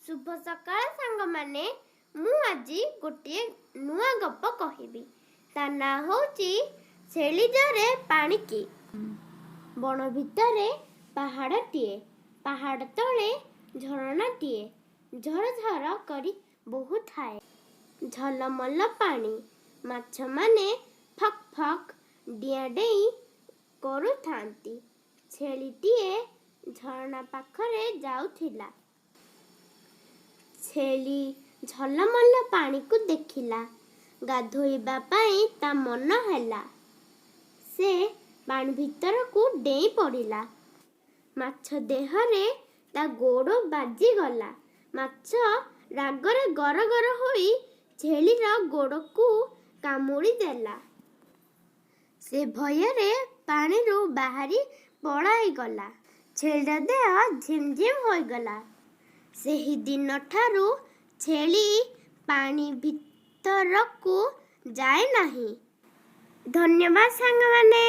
ଶୁଭ ସକାଳ ସାଙ୍ଗମାନେ। ମୁଁ ଆଜି ଗୋଟିଏ ନୂଆ ଗପ କହିବି। ତା ନାଁ ହେଉଛି ଛେଳି ଜରେ ପାଣିକି। ବଣ ଭିତରେ ପାହାଡ଼ଟିଏ। ପାହାଡ଼ ତଳେ ଝରଣାଟିଏ ଝର ଝର କରି ବୋହୁଥାଏ ଝଲମଲ ପାଣି। ମାଛମାନେ ଫକ୍ ଫକ୍ ଡିଆଁ ଡେଇଁ କରୁଥାନ୍ତି। ଛେଳିଟିଏ ଝରଣା ପାଖରେ ଯାଉଥିଲା। ଛେଳି ଝଲମଲ ପାଣିକୁ ଦେଖିଲା। ଗାଧୋଇବା ପାଇଁ ତା ମନ ହେଲା। ସେ ପାଣି ଭିତରକୁ ଡେଇଁ ପଡ଼ିଲା। ମାଛ ଦେହରେ ତା ଗୋଡ଼ ବାଜିଗଲା। ମାଛ ରାଗରେ ଗରଗର ହୋଇ ଛେଳିର ଗୋଡ଼କୁ କାମୁଡ଼ି ଦେଲା। ସେ ଭୟରେ ପାଣିରୁ ବାହାରି ପଳାଇଗଲା। ଛେଳିର ଦେହ ଝିମଝିମ ହୋଇଗଲା। ସେହି ଦିନଠାରୁ ଛେଳି ପାଣି ଭିତରକୁ ଯାଏ ନାହିଁ। ଧନ୍ୟବାଦ ସାଙ୍ଗମାନେ।